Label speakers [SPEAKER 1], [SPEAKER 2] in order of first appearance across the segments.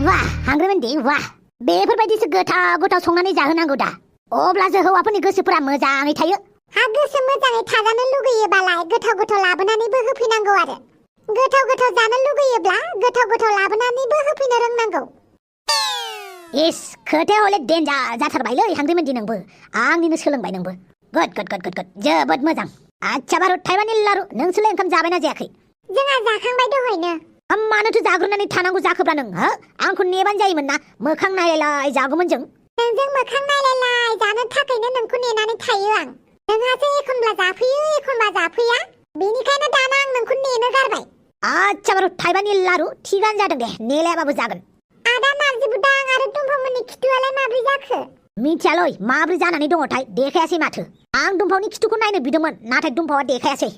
[SPEAKER 1] वाह हांग्रिमोनदि वाह बेफोरबायदिसो गोथाव संनानै जाहोनांगौ दा अब्लासो हौवाफोरनि गोसोफोरा मोजाङै थायो
[SPEAKER 2] हा गोसो मोजाङै थाजानो लुगैयोबालाय गोथाव लाबोनानैबो होफैनांगौ आरो गोथाव जानो लुगैयोब्ला गोथाव लाबोनानैबो होफैनो रोंनांगौ
[SPEAKER 1] इस खोथाया हले डेन्जार जाथारबायलै हांग्रिमोनदि नोंबो आंनिनो सोलोंबाय नोंबो गुड जोबोद मोजां आच्छा बारु थाइबानि लारु नोंसोरलाय ओंखाम जाबायना जायाखै
[SPEAKER 2] जोंहा जाखांबाय दहायनो
[SPEAKER 1] मानोथो जाग्रोनानै थानांगौ जाखोब्रा नों हो आंखौ नेबानो जायोमोन ना मोखां नायलाय जागौमोन जों
[SPEAKER 2] नोंजों मोखां नायलाय जानो थाखायनो नोंखौ नेनानै थायो आं नोंहासो एखनब्ला जाफैयो एखनब्ला जाफैया बेनिखायनो दाना आं नोंखौ नेनो गारबाय
[SPEAKER 1] आच्छा बारु थाइबानि लारु थिगानो जादों दे नेलायाबाबो जागोन
[SPEAKER 2] आदा नारजि बुदां आरो दुम्फामोननि खिथुआलाय माब्रै जाखो
[SPEAKER 1] मिथियालै माब्रै जानानै दङथाय देखायासै माथो आं दुम्फावनि खिथुखौ नायनो बिदोंमोन नाथाय दुम्फावा देखायासै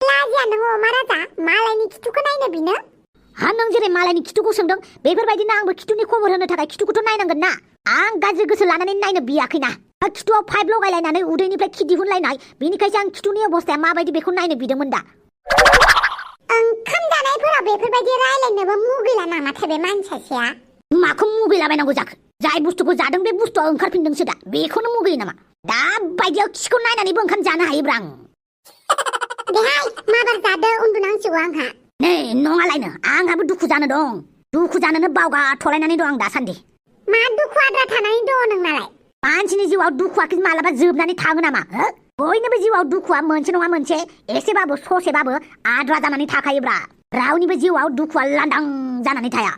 [SPEAKER 2] लाजिया नों अमा राजा मालायनि खिथुखौ नायनो बिनो
[SPEAKER 1] हा नों जेरै मालायनि खिथुखौ सोंदों बेफोरबायदिनो आंबो खिथुनि खबर होनो थाखाय खिथुखौथ' नायनांगोन ना आं गाज्रि गोसो लानानै नायनो बियाखैना खिथुआव पाइप लगायलायनानै उदैनिफ्राय खि दिहुनलायनाय बेनिखायसो आं खिथुनि अबस्थाया माबायदि बेखौ नायनो बिदोंमोन दा
[SPEAKER 2] ओंखाम जानायफोराव बेफोरबायदि रायलायनोबो मुगैला नामाथाय बे मानसिया
[SPEAKER 1] माखौ मुगैलाबायनांगौ जाखो जाय बुस्थुखौ जादों बे बुस्थुआ ओंखारफिनदोंसो दा बेखौनो मुगैयो नामा दा बायदियाव खिखौ नायनानैबो ओंखाम जानो हायोब्रा आं
[SPEAKER 2] देहाय माबार जादो उन्दुनांसिगौ आंहा
[SPEAKER 1] नै नङालायनो आंहाबो दुखु जानो दं दुखु जानोनो बावगा थलायनानै दं आं दासान्दि
[SPEAKER 2] मा दुखु आद्रा थानानै दङ नोंनालाय
[SPEAKER 1] मानसिनि जिउआव दुखुआ मालाबा जोबनानै थागोन नामा बयनिबो जिउआव दुखुआ मोनसे नङा मोनसे एसेबाबो ससेबाबो आद्रा जानानै थाखायोब्रा रावनिबो जिउआव दुखुआ लांदां जानानै थाया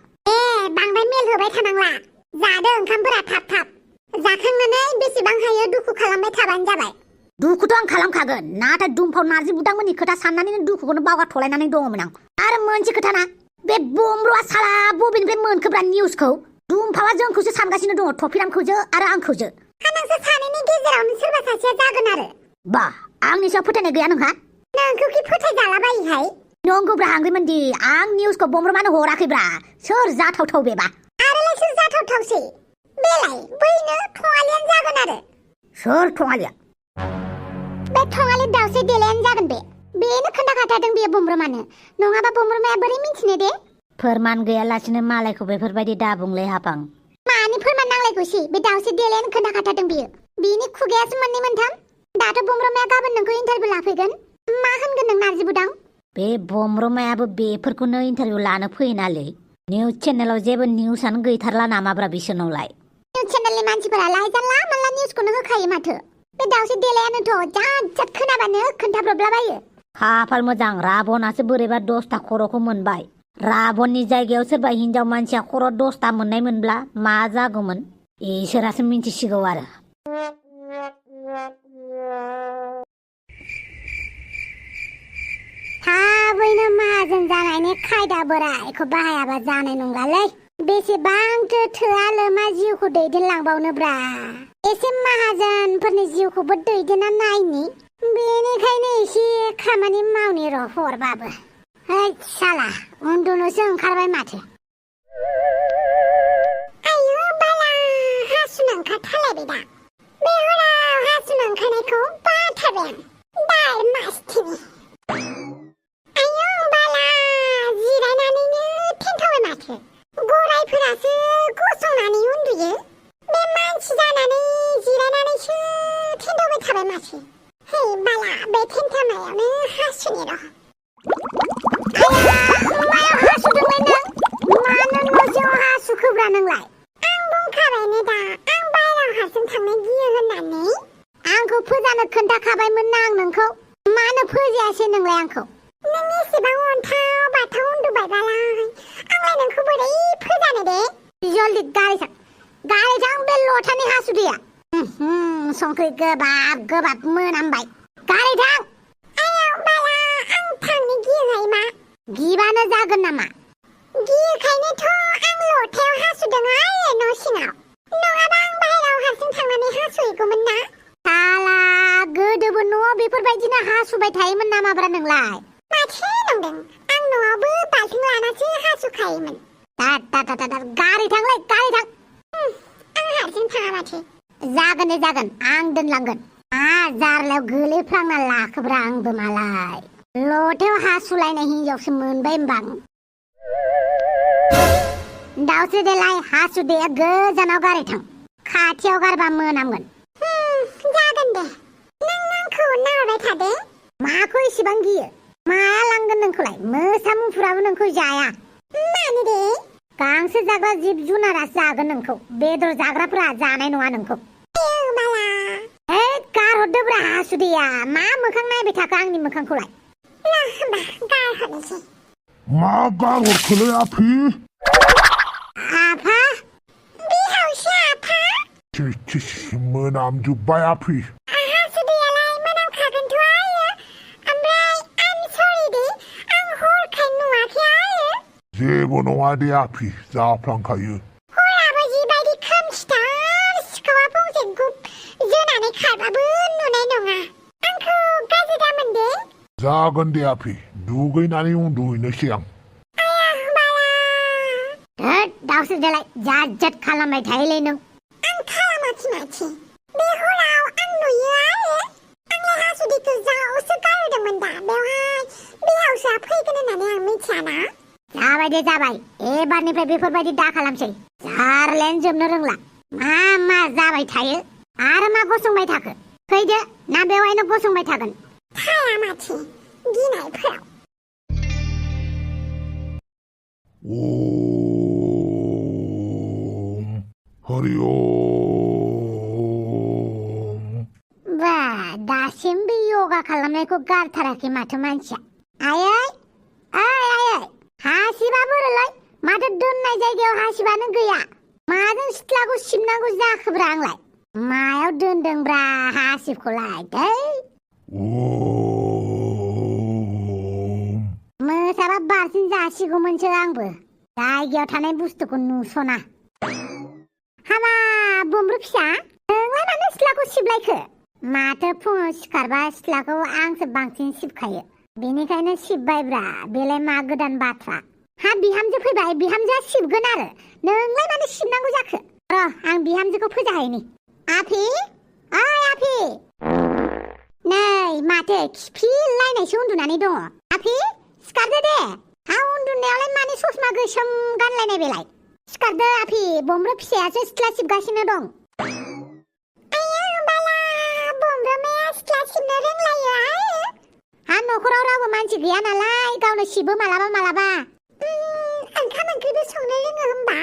[SPEAKER 2] बांद्राय मेल होबाय थानांला जादो ओंखामफोरा थाब जाखांनानै बेसेबां हायो दुखु खालामबाय थाबानो जाबाय
[SPEAKER 1] दुखुथ' आं खालामखागोन नाथाय दुम्फाव नारजि बुदांमोननि खोथा साननानैनो दुखुखौनो बावगा थलायनानै दङमोन आं आरो मोनसे खोथा ना बे बमब्र'आ साला बबेनिफ्राय मोनखोब्रा निउसखौ दुम्फावा जोंखौसो सानगासिनो दङ थफिरामखौसो आरो आंखौसो
[SPEAKER 2] नोंसोर सानैनि गेजेरावनो सोरबा सासेया जागोन आरो
[SPEAKER 1] बा आंनि सायाव फोथायनाय गैया नोंहा
[SPEAKER 2] नोंखौ कि फोथायजालाबायोहाय
[SPEAKER 1] नंगौब्रा हांग्रिमोनदि आं निउसखौ बमब्र'मानो हराखैब्रा सोर जाथावथाव बेबा
[SPEAKER 2] आरोलाय सोर जाथावथावसै बेलाय बैनो थङालियानो जागोन आरो
[SPEAKER 1] सोर थङालिया
[SPEAKER 2] बे थङालि दाउसे देलायानो जागोन बेनो खोन्थाखाथारदों बेयो बमब्र'मानो नङाबा बमब्र'माया बोरै मिन्थिनो दे
[SPEAKER 1] फोरमान गैयालासिनो मालायखौ बेफोरबायदि दाबुंलै हाफां
[SPEAKER 2] मानि फोरमान नांलायगौसै बे दाउसे देलायानो खोन्थाखाथारदों बियो बिनि खुगायासो मोननै मोनथाम दाथ' बमब्र'माया गाबोन नोंखौ इन्टारभिउ लाफैगोन मा होनगोन नों नारजि बुदां
[SPEAKER 1] बे बमब्र'मायाबो बेफोरखौनो इन्टारभिउ लानो फैयोनालै निउस चेनेलाव जेबो निउसानो गैथारला नामाब्रा बिसोरनावलाय
[SPEAKER 2] निउस चेनेलनि मानसिफोरालाय जानला मानला निउसखौनो होखायो माथो बे दाउसे देलायानोथ' जात खोनाबानो खोन्थाब्रबलाबायो
[SPEAKER 1] खाफाल मोजां राबनासो बोरैबा 10टा खर'खौ मोनबाय राबननि जायगायाव सोरबा हिनजाव मानसिया खर' 10टा मोननाय मोनब्ला मा जागौमोन इसोरासो मिन्थिसिगौ आरो
[SPEAKER 2] थाबैनो माहाजोन जानायनि खायदा बोरायखौ बाहायाबा जानाय नंलालै बेसेबांथो थोआ लोमा जिउखौ दैदेनलांबावनोब्रा एसे माहाजोनफोरनि जिउखौबो दैदेनना नायनि बेनिखायनो एसे खामानि मावनि र' हरबाबो साला उन्दुनोसो ओंखारबाय माथो आयु बाला हासुनो ओंखारथारलायबाय दा बे हराव हासुनो ओंखारनायखौ बाथारबाय आं दाय मासथिनि आयु बाला जिरायनानैनो थेन्थावबाय माथो गरायफोरासो गसंनानै उन्दुयो बे मानसि जानानै जिरायनानैसो थेन्थावबाय थाबाय माथो हे बाला बे थेन्थावनायावनो हासुनि र' मायाव हासुदोंलाय नों मानो न'सिङाव हासुखोब्रा नोंलाय आं बुंखाबायनो दा आं बायह्रायाव हारसिं थांनो गियो होननानै आंखौ फोजानो खोन्थाखाबायमोन ना आं नोंखौ मानो फोजायासै नोंलाय आंखौ नों एसेबां अन्थाव बाथाव उन्दुबायबालाय आंलाय नोंखौ बोरै फोजानो दे जल्दि गारिजों बे लथानि हासुदैया संख्रि गोबाब मोनामबाय गारिजों आयाव बाला आं थांनो गियोहाय मा गिबानो जागोन नामा गियोखायनोथ' आं लथायाव हासुदोंहाय न' सिङाव नङाबा आं बाहेरायाव हारसिं थांनानै हासुहैगौमोन ना साला गोदोबो न'आव बेफोरबायदिनो हासुबाय थायोमोन नामाब्रा नोंलाय माथो नंदों आं न'आवबो बाल्थिं लानासो हासुखायोमोन गारि थांलाय गारि थां आं हारसिं थाङा माथो जागोन आं दोनलांगोन जारलायाव गोलैफ्लांना लाखोब्रा आंबो मालाय लथायाव हासुलायनाय हिनजावसो मोनबाय होमबा
[SPEAKER 1] दाउस्रि देलाय हासुदैया गोजानाव गारैथों खाथियाव गारबा मोनामगोन
[SPEAKER 2] जागोन दे नों आंखौ नाहरबाय थादो
[SPEAKER 1] माखौ इसेबां गियो माया लांगोन नोंखौलाय मोसा मुफुराबो नोंखौ जाया
[SPEAKER 2] मानो दे
[SPEAKER 1] गांसो जाग्रा जिब जुनारासो जागोन नोंखौ बेदर जाग्राफोरा जानाय नङा नोंखौ
[SPEAKER 2] माला
[SPEAKER 1] गारहरदोब्रा हासुदैया मा मोखां नायबाय थाखो आंनि मोखांखौलाय
[SPEAKER 2] होमबा गारहरनोसै
[SPEAKER 3] मा गारहरखोलै आफि
[SPEAKER 1] आफा
[SPEAKER 2] बिहावसो आफा
[SPEAKER 3] मोनामजोब्बाय आफि
[SPEAKER 2] हासुदैयालाय मोनामखागोनथ' आयो ओमफ्राय आम सरि दे आं हरखाय नुवाखै आयो
[SPEAKER 3] जेबो नङा दे आफि जाफ्लांखायो
[SPEAKER 2] हराबो जिबायदि खोमसिथार सिखावा फंसे गुब जोनानै खारबाबो नुनाय नङा आंखौ गाज्रि दामोन दे
[SPEAKER 3] जागोन दे आफि दुगैनानै उन्दुहैनोसै आं
[SPEAKER 1] दाउस्रि देलाय जाद जाद खालामबाय थायोलै नों
[SPEAKER 2] आं खालामाखै माथो बे हराव आं नुयो आरो आंलाय हासुदैखौ जावसो गारदोंमोन दा बेवहाय बिहावसोआ फैगोन होननानै आं मिथियाना
[SPEAKER 1] जाबाय दे जाबाय एबारनिफ्राय बेफोरबायदि दा खालामसै जारलायानो जोबनो रोंला मा मा जाबाय थायो आरो मा गसंबाय थाखो फैदो ना बेवहायनो गसंबाय थागोन
[SPEAKER 2] थाया माथो गिनायफोराव
[SPEAKER 3] ओम हरि ओम
[SPEAKER 1] बा दासिमबो योगा खालामनायखौ गारथाराखै माथो मानसिया आयै आयै हासिबा बोरोलै माथो दोननाय जायगायाव हासिबानो गैया माजों सिथ्लाखौ सिबनांगौ जाखोब्रा आंलाय मायाव दोनदोंब्रा हासिबखौलाय दै मोसाबा बारसिन जासिगौमोनसो आंबो जायगायाव थानाय बुस्थुखौ नुसना हाबा बमब्रु फिसा नोंलाय मानो सिथ्लाखौ सिबलायखो माथो फुङाव सिखारबा सिथ्लाखौ आंसो बांसिन सिबखायो बेनिखायनो सिबबायब्रा बेलाय मा गोदान बाथ्रा हा बिहामजो फैबाय बिहामजोआ सिबगोन आरो नोंलाय मानो सिबनांगौ जाखो र' आं बिहामजोखौ फोजाहैनि आफि ओइ आफि नै माथो खिफिलायनायसो उन्दुनानै दङ आफि सिखारदो दे हा उन्दुनायावलाय मानो ससमा गोसोम गानलायनाय बेलाय सिखारदो आफि बमब्रु फिसायासो सिथ्ला सिबगासिनो दं
[SPEAKER 2] बमब्रुमाया सिथ्ला सिबनो रोंलायो आरो
[SPEAKER 1] हा न'खराव रावबो मानसि गैया नालाय गावनो सिबो मालाबा मालाबा
[SPEAKER 2] ओंखाम ओंख्रिबो संनो रोङो होमबा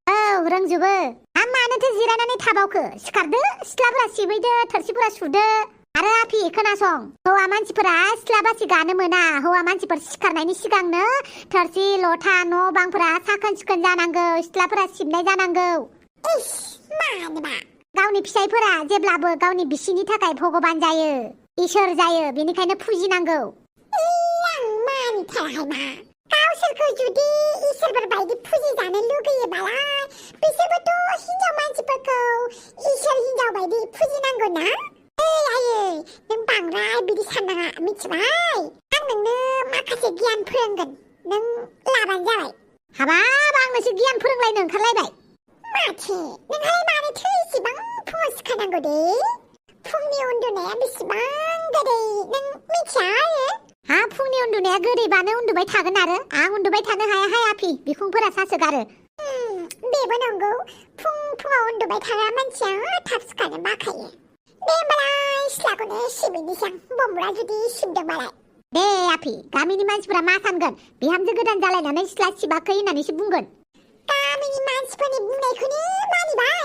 [SPEAKER 1] औ रोंजोबो हा मानोथो जिरायनानै थाबावखो सिखारदो सिथ्लाफोरा सिबैदो थोरसिफोरा सुदो आरो आफि खोनासं हौवा मानसिफोरा सिथ्ला बासि गानो मोना हौवा मानसिफोर सिखारनायनि सिगांनो थोरसि लथा न' बांफोरा साखोन सिखोन जानांगौ सिथ्लाफोरा सिबनाय जानांगौ
[SPEAKER 2] इस मानोबा
[SPEAKER 1] गावनि फिसायफोरा जेब्लाबो गावनि बिसिनि थाखाय भगबान जायो इसोर जायो बेनिखायनो फुजिनांगौ
[SPEAKER 2] आं मानिथाराहाय मा गावसोरखौ जुदि इसोरफोर बायदि फुजिजानो लुगैयोबालाय बिसोरबोथ' हिनजाव मानसिफोरखौ इसोर हिनजाव बायदि फुजिनांगौ ना आयै नों बांद्राय बिदि साननाङा मिथिबाय आं नोंनो माखासे गियान फोरोंगोन नों लाबानो जाबाय
[SPEAKER 1] हाबाब आंनोसो गियान फोरोंलायनो ओंखारलायबाय
[SPEAKER 2] माथो नोंहाय मानोथो इसेबां फुङाव सिखारनांगौ दे फुंनि उन्दुनाया बेसेबां गोदै नों मिथिया आरो
[SPEAKER 1] हा फुंनि उन्दुनाया गोदैबानो उन्दुबाय थागोन आरो आं उन्दुबाय थानो हाया आफि बिखुंफोरा सासोगारो
[SPEAKER 2] बेबो नंगौ फुङाव उन्दुबाय थाग्रा मानसिया थाब सिखारनो बाखायो दे होमबालाय सिथ्लाखौनो सिबैनोसै आं बमब्रुआ जुदि सिबदोंबालाय
[SPEAKER 1] दे आफि गामिनि मानसिफोरा मा सानगोन बिहामजो गोदान जालायनानै सिथ्ला सिबाखै होननानैसो बुंगोन
[SPEAKER 2] गामिनि मानसिफोरनि बुंनायखौनो मानिबाय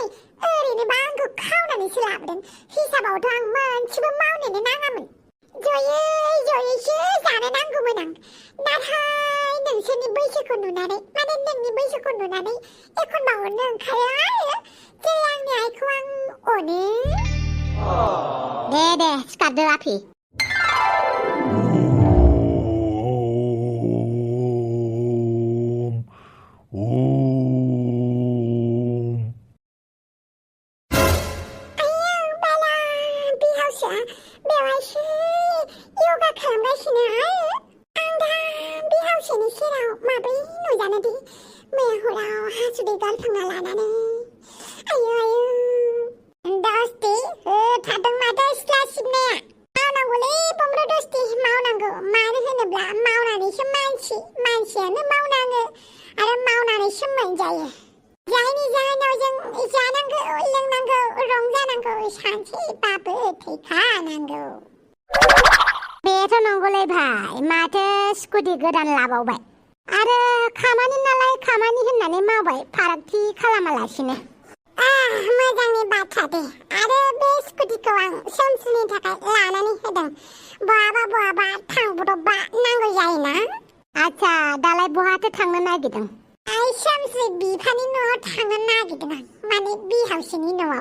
[SPEAKER 2] ओरैनोबा आंखौ खावनानैसो लाबोदों हिसाबावथ' आं मोनसेबो मावनोनो नाङामोन जयै जानो नांगौमोन आं नाथाय नोंसोरनि बैसोखौ नुनानै माने नोंनि बैसोखौ नुनानै एखनबा अननो ओंखारो आरो जे आंनि आइखौ आं अनो
[SPEAKER 1] दे सिखारदो आफि
[SPEAKER 2] बेवहायसो योगा खालामगासिनो आरो आं दा बे हावसेनि सेराव माब्रै नुजानो दे मैया हराव हासुदै गारफ्लांना लानानै आयु दस्ति थादों माथो सिथ्ला सिबनाया मावनांगौलै बमब्रु दस्ति मावनांगौ मानो होनोब्ला मावनानैसो मानसियानो मावनाङो आरो मावनानैसो मोनजायो जायनि जाहोनाव जों जानांगौ लोंनांगौ रंजानांगौ सानसेबाबो थैखानांगौ। बेथ' नंगौलै भाइ, माथो स्कुटि गोदान लाबावबाय आरो खामानि नालाय खामानि होननानै मावबाय, फारागथि खालामालासिनो। मोजांनि बाथ्रा दे। आरो बे स्कुटिखौ आं सोमसुनि थाखाय लानानै होदों। बहाबा थांब्रबबा नांगौ जायोना। आच्छा, दालाय बहाथो थांनो नागिरदों? सोमसुनि बिफानि न'आव थांनो नागिरदों आं, माने बिहावसिनि न'आव।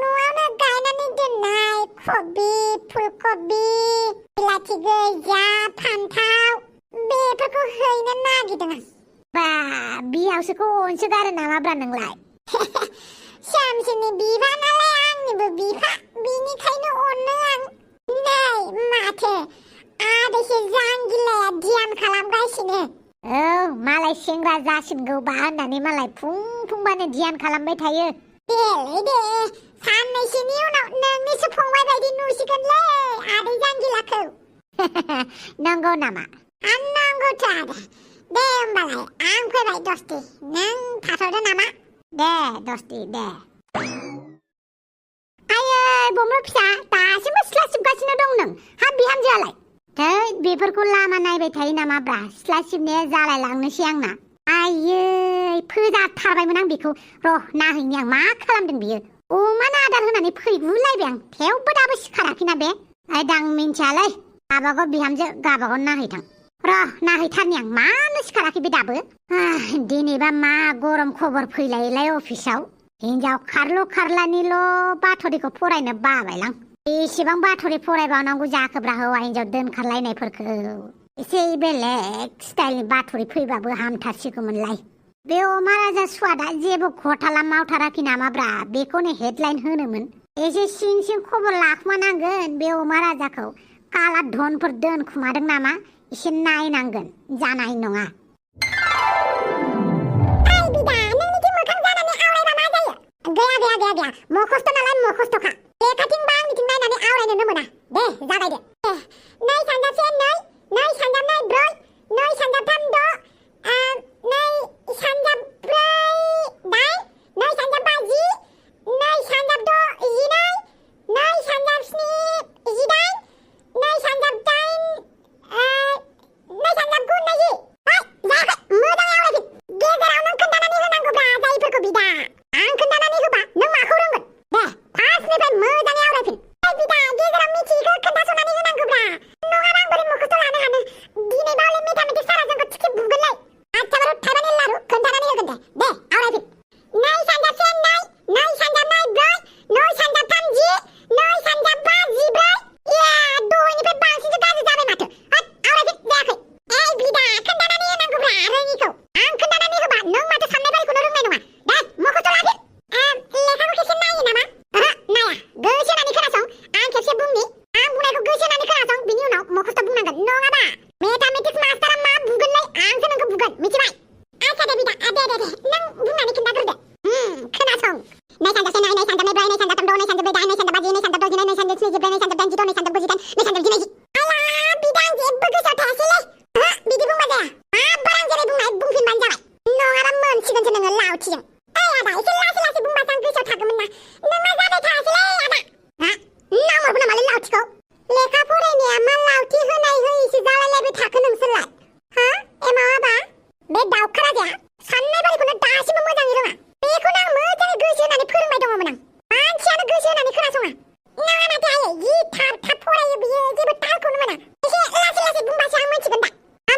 [SPEAKER 2] न'आवनो गायनानै दोननाय कबि, फुलकबि, बिलाथि गोजा, फान्थाव बेफोरखौ हैनो नागिरदों आं। बा, बिहावसोखौ अनसोगारो नामाब्रा नोंलाय? सोमसुनि बिफा नालाय आंनिबो बिफा, बिनिखायनो अनो आं। नै माथो आदैसो जांगिलाया ध्यान खालामगासिनो। औ, मालाय सेंग्रा जासिनगौबा होननानै मालाय फुंबानो ध्यान खालामबाय थायो। दे साननैसोनि उनाव नोंनिसो फंबाय बायदि नुसिगोनलै आदै जांगिलाखौ। नंगौ नामा? नंगौथ' आरो। दे होमबालाय आं फैबाय दस्ति, नों थाथ'दो नामा? दे दस्ति दे। आयै बमर फिसा, दासिमबो सिथ्ला सिबगासिनो दं नों? हाब बिहामजोआलाय? थै, बेफोरखौ लामा नायबाय थायो नामाब्रा? सिथ्ला सिबनाया जालायलांनोसै आंना। आयै, फोजाथारबायमोन आं बेखौ। र' नाहैनि आं मा खालामदों बियो। अमानो आदार होनानै फैगुलायबाय आं, थेवबो दाबो सिखाराखैना बे। आं मिन्थियालै, गाबागाव बिहामजो गाबागाव नाहैथां। र' नाहैथारनि आं, मानो सिखाराखै बे दाबो। दिनैबा मा गरम खबर फैलायलाय अफिसाव। हिनजाव खारलानिल' बाथ'रिखौ फरायनो बाबायलां। बेसेबां बाथ'रि फरायबावनांगौ जाखोब्रा हौवा हिनजाव दोनखारलायनायफोरखौ। एसे बेलेग स्टाइलनि बाथ'रि फैबाबो हामथारसिगौमोनलाय। बे अमा राजा सुवादा जेबो घथाला मावथाराखै नामाब्रा? बेखौनो हेडलाइन होनोमोन। एसे सिं खबर लाखुमानांगोन बे अमा राजाखौ। काला धनफोर दोनखुमादों नामा? एसे नायनांगोन, जानाय नङा। गैया मखस्थ' नालाय मखस्थ'खा। लेखाथिंबा आंनिथिं नायनानै आवरायनोनो मोना। दे जागायदो। नै सानजाबसे नै सानजाब नै ब्रै, नै सानजाब थाम द', नै सानजाब ब्रै दाइन, नै सानजाब बा जि, नै सानजाब द' जिनै, नै सानजाब स्नि जिदाइन, नै सानजाब दाइन, नै सानजाब गु नैजि। जायाखै, मोजाङै आवरायफिन। गेजेराव नों खोन्थानानै होनांगौब्रा जायफोरखौ बिदा। आं खोन्थानानै होबा नों माखौ रोंगोन? दे फार्स्टनिफ्राय मोजाङै आवरायफिन। बिदा, गेजेराव मिथियैखौ खोन्थास'नानै होनांगौब्रा, नङाबा आं बोरै मखस्थ' लानो हानो। दिनै बावले मेथामेटिक्स सारा जोंखौ थिखि बुगोनलै। आच्छा बारु थाइबानि लारु खोन्थानानै होगोन दे आवरायफिन। नै सानजाब से नै सानजाब नै ब्रै, नै सानजाब थाम जि, नै सानजाब बा जिब्रै। दहायनिफ्राय बांसिनसो गाज्रि जाबाय माथो। आवरायफिन, जायाखै। बिदा, खोन्थानानै होनांगौब्रा रोङिखौ। आं खोन्थानानै होबा नों माथो साननाय बायदिखौनो रोंनाय नङा। दे मखस्थ' लाफिन। लेखाखौ खेबसे नायो नामा? नाया, गोसो होनानै खोनासं। आं खेबसे बुंनि, आं बुंनायखौ गोसो होनानै खोनासं, बिनि उनाव मखस्थ' बुंनांगोन, नङाबा मेथामेटिक्स मास्टारा मा बुगोनलै? आंसो नोंखौ बुगोन, मिथिबाय? आच्छा दे बिदा, दे नों बुंनानै खिन्थाग्रोदो। खोनासं। नै सानजाब से नै सानजाब नै ब्रै, नै सानजाब थाम द', नै सानजाब ब्रै दाइन, नै सानजाब बा जि, नै सानजाब द' जिनै, नै सानजाब स्नि जिब्रै, नै सानजाब दाइन जिद', नै सानजाब गु जिदाइन, नै सानजाब 9 बिदा, आं जेबो गोसोआव थायासैलै। बिदि बुंबा जाया। माबा आं जेरै बुंनाय बुंफिनबानो जाबाय, नङाबा मोनसिगोनसो नोङो लावथिजों। आदा, एसे लासै बुंबासो आं गोसोआव थागौमोन ना। नोंना जाबाय थायासैलै आदा। नांहरगौ नामालै लावथिखौ? लेखा फरायनाया मा लावथि होनाय होयिसो जालायलायबाय थाखो नोंसोरलाय? एमावाबा बे दाउखा राजाया साननाय बायदिखौनो दासिमबो मोजाङै रोङा। बेखौनो आं मोजाङै गोसो होनानै फोरोंबाय दङमोन आं। मानसियानो गोसो होनानै खोनासङा। नङा माथो आयै, जि थाब फरायो बियो, जेबो तालखौनो मोना। एसे लासै बुंबासो आं मोनथिगोन दा।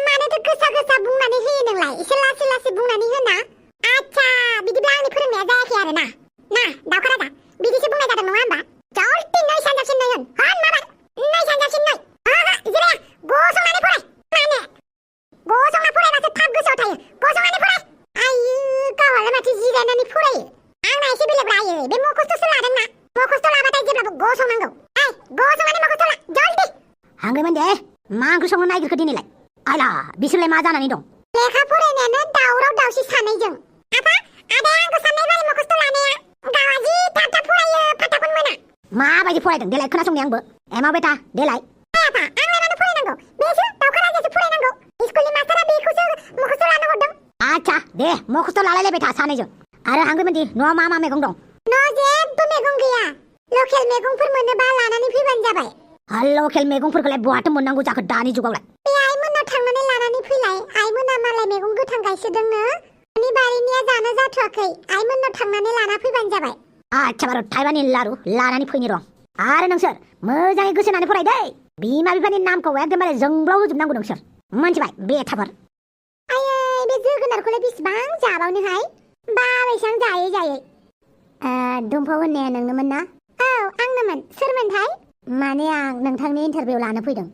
[SPEAKER 2] मानोथो गोसा बुंनानै होयो नोंलाय? एसे लासै बुंनानै होना। आच्छा, बिदिब्ला आंनि फोरोंनाया जायाखै आरो ना दाउखा राजा, बिदिसो बुंनाय जादों नङा होमबा? जल्दि नै सानजाबसिन नै होन माबाय। नै सानजाबसिन नै। जिराया, गसंनानै फराय। माने गसंना फरायबासो थाब गोसोआव थायो। गसंनानै फराय। आयु, गावहालाय माथो जिरायनानै फरायो। आंना एसे बेलेगब्रा आयै, बे मखस्थ'सो लादोंना। मखस्थ' लाबाथाय जेब्लाबो गसंनांगौ। गसंनानै मखस्थ' ला, जल्दि।
[SPEAKER 1] हांगोमोन दे, मा ओंख्रि संनो नागिरखो दिनैलाय? आयला, बिसोरलाय मा जानानै दं?
[SPEAKER 2] लेखा फरायनायानो दावराव दावसि सानैजों। आफा, आदाया आंखौ साननाय बायदि मखस्थ' लानाया। गावहा जि थाब फरायो, फात्ताखौनो मोना।
[SPEAKER 1] माबायदि फरायदों देलाय खोनासंनि आंबो। एमा बेटा देलाय।
[SPEAKER 2] आफा, आंलाय मानो फरायनांगौ? बेसो दाउखा राजायासो फरायनांगौ। स्कुलनि मास्टारा बेखौसो मखस्थ' लानो हरदों।
[SPEAKER 1] आच्छा दे, मखस्थ' लालायलायबाय था सानैजों। आरो हांगोमोनदि न'आव मा मा मैगं दं
[SPEAKER 2] न' जेबो मैगं गैया लकेल मैगंफोर मोनोबा लानानै फैबानो जाबाय
[SPEAKER 1] लकेल मैगंफोरखौलाय बहाथो मोननांगौ जाखो दानि जुगावलाय
[SPEAKER 2] बे आइमोननाव थांनानै लानानै फैलाय आइमोना मालाय मैगं गोथां गायसोदोंनो न'नि बारिनिया जानो जाथ'वाखै आइमोननाव थांनानै लाना फैबानो जाबाय
[SPEAKER 1] आच्छा बारु थाइबानि लारु लानानै फैनि र' आरो नोंसोर मोजाङै गोसो होनानै फराय दै बिमा बिफानि नामखौ एकदमबारे जोंब्लाव होजोबनांगौ नोंसोर मोनथिबाय बेथाफोर
[SPEAKER 2] आयै बे जोगोनारखौलाय बेसेबां जाबावनोहाय बाबायसां जायै जायै
[SPEAKER 1] दुम्फाव होननाया नोंनोमोन ना
[SPEAKER 2] औ आंनोमोन सोरमोनथाय
[SPEAKER 1] माने आं नोंथांनि इन्टारभिउ लानो फैदों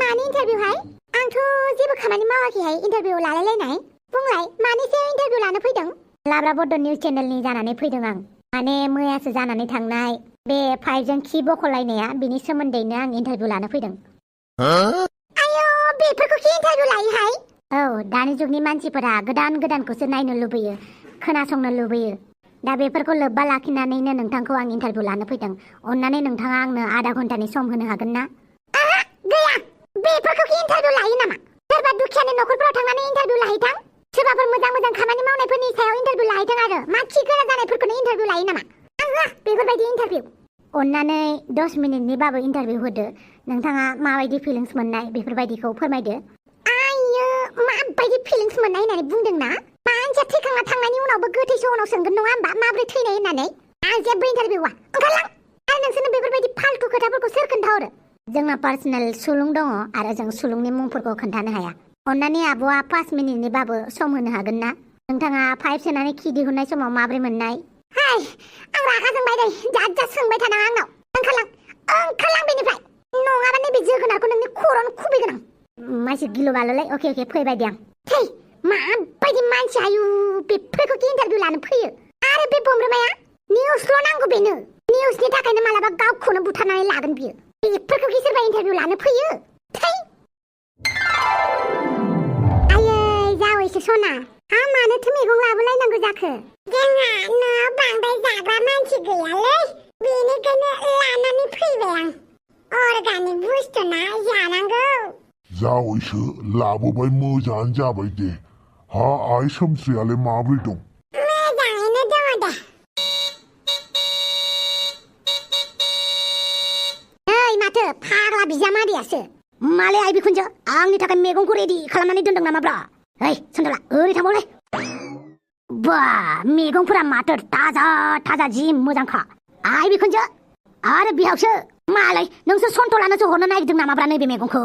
[SPEAKER 2] मानि इन्टारभिउहाय आंथ' जेबो खामानि मावाखैहाय इन्टारभिउ लालायलायनाय बुंलाय मानि सायाव इन्टारभिउ लानो फैदों
[SPEAKER 1] लाब्रा बड्ड निउस चेनेलनि जानानै फैदों आं माने मैयासो जानानै थांनाय बे पाइपजों खि बख'लायनाया बिनि सोमोन्दैनो आं इन्टारभिउ लानो फैदों
[SPEAKER 2] आयौ बेफोरखौ खि इन्टारभिउ लायोहाय
[SPEAKER 1] औ दानि जुगनि मानसिफोरा गोदान गोदानखौसो नायनो लुबैयो खोनासंनो लुबैयो दा बेफोरखौ लोब्बा लाखिनानैनो नोंथांखौ आं इन्टारभिउ लानो फैदों अन्नानै नोंथाङा आंनो आधा घन्टानि सम होनो हागोन ना
[SPEAKER 2] गैया बेफोरखौ खि इन्टारभिउ लायो नामा सोरबा दुखियानि न'खरफोराव थांनानै इन्टारभिउ लाहैथां सोरबाफोर मोजां मोजां खामानि मावनायफोरनि सायाव इन्टारभिउ लाहैथां आरो मा खि गोरा जानायफोरखौनो इन्टारभिउ लायो नामा आं होआ बेफोरबायदि इन्टारभिउ
[SPEAKER 1] अन्नानै 10 मिनिटनिबाबो इन्टारभिउ होदो नोंथाङा माबायदि फिलिंस मोननाय बेफोरबायदिखौ फोरमायदो
[SPEAKER 2] आयो माबायदि फिलिंस मोननाय होननानै बुंदोंना मानसिया थैखांना थांनायनि उनावबो गोथै सहनाव सोंगोन नङा होमबा माब्रै थैनाय होननानै आं जेबो इन्टारभिउआ ओंखारलां आरो नोंसोरनो बेफोरबायदि फाल्तु खोथाफोरखौ सोर खोन्थाहरो
[SPEAKER 1] जोंना पार्सनेल सुलुं दङ आरो जों सुलुंनि मुंफोरखौ खोन्थानो हाया अन्नानै आब'आ 5 मिनिटनिबाबो सम होनो हागोन ना नोंथाङा पाइप सोनानै खि दिहुननाय समाव माब्रै मोननाय
[SPEAKER 2] हाय आं रागा जोंबाय दै जाद सोंबाय थानाङा आंनाव ओंखारलां बेनिफ्राय नङाबा नैबे जोगोनारखौ नोंनि खर'आवनो खुबैगोन आं
[SPEAKER 1] मानसि गिलु बालुलाय अके फैबाय दे आं
[SPEAKER 2] थै माबायदि मानसि आयु बेफोरखौ कि इन्टारभिउ लानो फैयो आरो बे बमब्रमाया निउसल' नांगौ बेनो निउसनि थाखायनो मालाबा गावखौनो बुथारनानै लागोन बियो बेफोरखौ कि सोरबा इन्टारभिउ लानो फैयो थै आयै जावैसो सना मानोथो मैगं लाबोलायनांगौ जाखो जोंहा न'आव बांद्राय जाग्रा मानसि गैयालै बेनिखायनो लानानै फैबाय आं अर्गानिक बुस्थु ना जानांगौ
[SPEAKER 3] जावैसो लाबोबाय मोजाङानो जाबाय दे हा आइ सोमस्रियालाय माब्रै दं
[SPEAKER 2] मोजाङैनो दङ दे
[SPEAKER 1] नै माथो फाग्ला बिजामादैयासो माले आइ बिखुनजो आंनि थाखाय मैगंखौ रेडि खालामनानै दोनदों नामाब्रा ओइ सन्दला ओरै थांबावलै बा मैगंफोरा माथो थाजा जि मोजांखा आइ बिखुनजो आरो बिहावसो मालाय नोंसोर सन्थलानोसो हरनो नागिरदों नामाब्रा नैबे मैगंखौ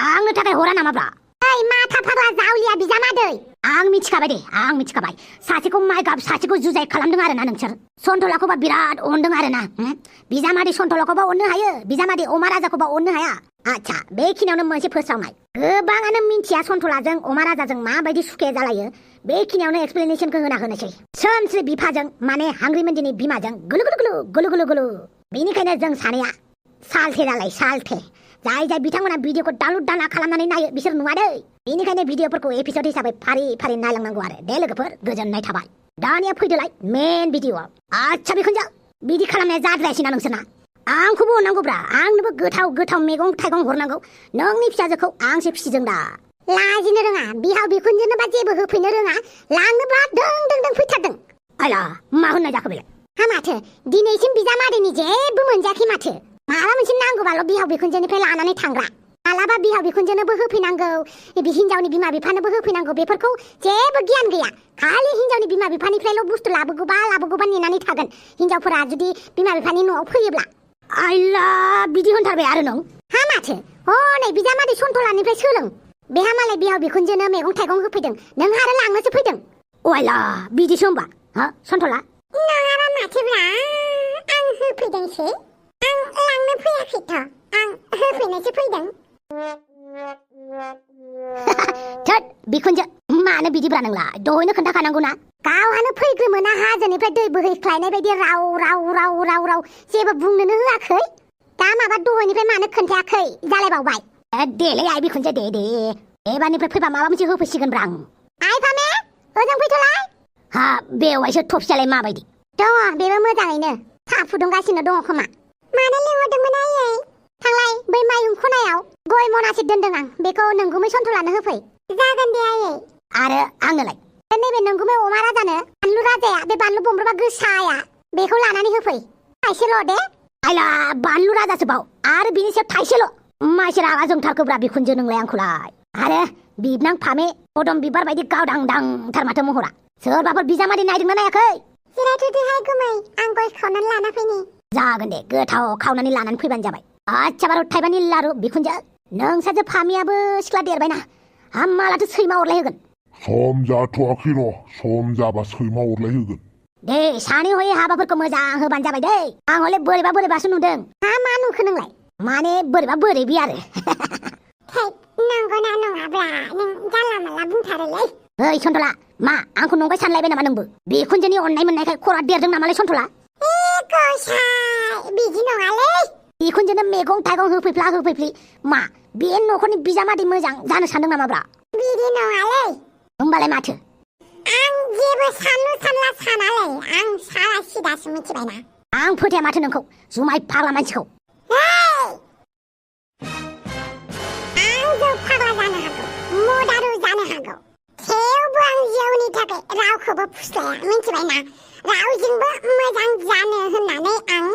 [SPEAKER 1] आंनो थाखाय हरा नामाब्रा
[SPEAKER 2] ओइ माथा फाग्ला जावलिया बिजामादै
[SPEAKER 1] आं मिथिखाबाय दे आं मिथिखाबाय सासेखौ माइ गाब सासेखौ जुजाइ खालामदों आरोना नोंसोर सन्थलाखौबा बिराद अनदों आरोना बिजामादै सन्थलाखौबा अननो हायो बिजामादै अमा राजाखौबा अननो हाया आच्छा बेखिनियावनो मोनसे फोस्रावनाय गोबाङानो मिन्थिया सन्थलाजों अमा राजाजों माबायदि सुखे जालायो बेखिनियावनो एक्सप्लेनेसनखौ होनोसै सोमस्रि बिफाजों माने हांग्रिमोनदिनि बिमाजों गुलु गुलु बेनिखायनो जों सानैया सालथे जालाय सालथे जाय बिथांमोना भिडिअखौ डाउनलड दाना खालामनानै नायो बिसोर नुवा दै बेनिखायनो भिडिअफोरखौ एपिसड हिसाबै फारि नायलांनांगौ आरो दे लोगोफोर गोजोननाय थाबाय दानिया फैदोलाय मेन भिडिअआव आच्छा बिखुनजो बिदि खालामनाया जाद्रायासैना नोंसोरना आंखौबो अननांगौब्रा आंनोबो गोथाव मैगं थाइगं हरनांगौ नोंनि फिसाजोखौ आंसो फिसिदों दा
[SPEAKER 2] लाजिनो रोङा बिहाव बिखुनजोनोबा जेबो होफैनो रोङा लांनोब्ला दों फैथारदों
[SPEAKER 1] आयला मा होननाय जाखो बेलाय
[SPEAKER 2] हा माथो दिनैसिम बिजामादैनि जेबो मोनजायाखै माथो माबा मोनसे नांगौबाल' बिहाव बिखुनजोनिफ्राय लानानै थांग्रा मालाबा बिहाव बिखुनजोनोबो होफैनांगौ हिनजावनि बिमा बिफानोबो होफैनांगौ बेफोरखौ जेबो गियान गैया खालि हिनजावनि बिमा बिफानिफ्रायल' बुस्थु लाबोगौबा नेनानै थागोन हिनजावफोरा जुदि बिमा बिफानि न'आव फैयोब्ला
[SPEAKER 1] आयला बिदि होनथारबाय आरो नों
[SPEAKER 2] हा माथो हनै बिजामादै सन्थलानिफ्राय सोलों बेहा मालाय बिहाव बिखुनजोनो मैगं थाइगं होफैदों नों आरो लांनोसो फैदों
[SPEAKER 1] अयला बिदिसो होमबा हा सन्थला
[SPEAKER 2] नङाबा माथोब्रा आं होफैदोंसो आं लांनो फैयाखैथ' आं होफैनोसो फैदों
[SPEAKER 1] थोद बिखुनजो मानो बिदिब्रा नोंलाय दहायनो खोन्थाखानांगौ ना
[SPEAKER 2] गावहानो फैग्रोमोना हाजोनिफ्राय दै बोहैख्लायनाय बायदि राव जेबो बुंनोनो होआखै दा माबा दहायनिफ्राय मानो खोन्थायाखै जालायबावबाय
[SPEAKER 1] देलै आइ बिखुनजो दे एबारनिफ्राय फैबा माबा मोनसे होफैसिगोनब्रा आं
[SPEAKER 2] आइ फामे ओजों फैथ'लाय
[SPEAKER 1] हा बेवाइसो थफियालाय माबायदि
[SPEAKER 2] दङ बेबो मोजाङैनो साहा फुदुंगासिनो दङ खोमा मानो लिंहरदोंमोन आयै थांलाय बै माइहुं खनायाव गय मनासे दोनदों आं बेखौ नोंगुमै सन्थलानो होफै जागोन दे आयै
[SPEAKER 1] आरो आंनोलाय
[SPEAKER 2] नैबे नोंगौ बे अमा राजानो बानलु राजाया बे बानलु बमब्रमा गोसाया बेखौ लानानै होफै थाइसेल' दे
[SPEAKER 1] आइला बानलु राजासो बाव आरो बिनि सायाव थाइसेल' माइसे रागा जोंथारखोब्रा बिखुनजो नोंलाय आंखौलाय आरो बिबनां फामे पदम बिबार बायदि गावदांदांथार माथो महरा सोरबाफोर बिजामादै नायदोंना नायाखै
[SPEAKER 2] जिरायथ'दोहाय गुमै आं गय खावनानै लाना फैनि
[SPEAKER 1] जागोन दे गोथाव खावनानै लानानै फैबानो जाबाय आच्छा बारु थाइबानि लारु बिखुनजो नोंसाजो फामियाबो सिख्ला देरबायना मालाथो सैमा अरलाय होगोन
[SPEAKER 3] सम जाथ'वाखै र' सम जाबा सैमा अरलाय होगोन
[SPEAKER 1] दे सानै हयै हाबाफोरखौ मोजां होबानो जाबाय दै आं हले बोरैबा बोरैबासो नुदों
[SPEAKER 2] मा नुखो नोंलाय
[SPEAKER 1] माने बोरैबा बोरैबि आरो
[SPEAKER 2] नंगौना नङाब्ला नों जानला मानला बुंथारोलै
[SPEAKER 1] ओइ सन्थला मा आंखौ नंगाय सानलायबाय नामा नोंबो बिखुनजोनि अननाय मोननायखाय खरा देरदों नामालाय सन्थला
[SPEAKER 2] गसाय बिदि नङालै
[SPEAKER 1] बिखुनजोनो मैगं थाइगं होफैफ्लि मा बे न'खरनि बिजामादै मोजां जानो सानदों नामाब्रा
[SPEAKER 2] बिदि नङालै
[SPEAKER 1] होमबालाय माथो
[SPEAKER 2] आं जेबो सानलु सानला सानालै आं साला सिदासो मिथिबायना
[SPEAKER 1] आं फोथाया माथो नोंखौ जुमाय फाग्ला मानसिखौ
[SPEAKER 2] आं जौ फाग्ला जानो हागौ मदारु जानो हागौ थेवबो आं जौनि थाखाय रावखौबो फुस्लाया मिथिबायना रावजोंबो मोजां जानो होननानै आं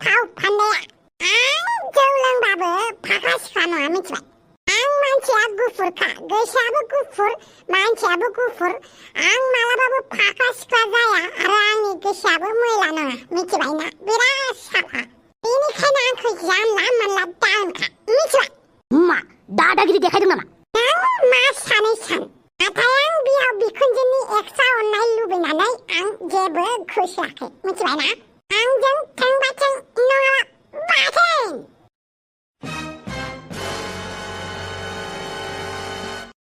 [SPEAKER 2] फाव फान्दाया आं जौ लोंबाबो फाग्ला सिख्ला नङा मिथिबाय आं मानसिया गुफुरखा गोसोआबो गुफुर मानसियाबो गुफुर आं मालाबाबो फाग्ला सिख्ला जाया आरो आंनि गोसोआबो मैला नङा मिथिबायना बिराद साफा बेनिखायनो आंखौ जानला मानला दाहोनखा मिथिबाय
[SPEAKER 1] मा दादागिरि देखायदों नामा
[SPEAKER 2] नों मा सानै सान नाथाय आं बिहाव बिखुनजोनि एक्सट्रा अननाय लुबैनानै आं जेबो खुसियाखै मिथिबायना आंजों थोंबा थों नङाबा बाथों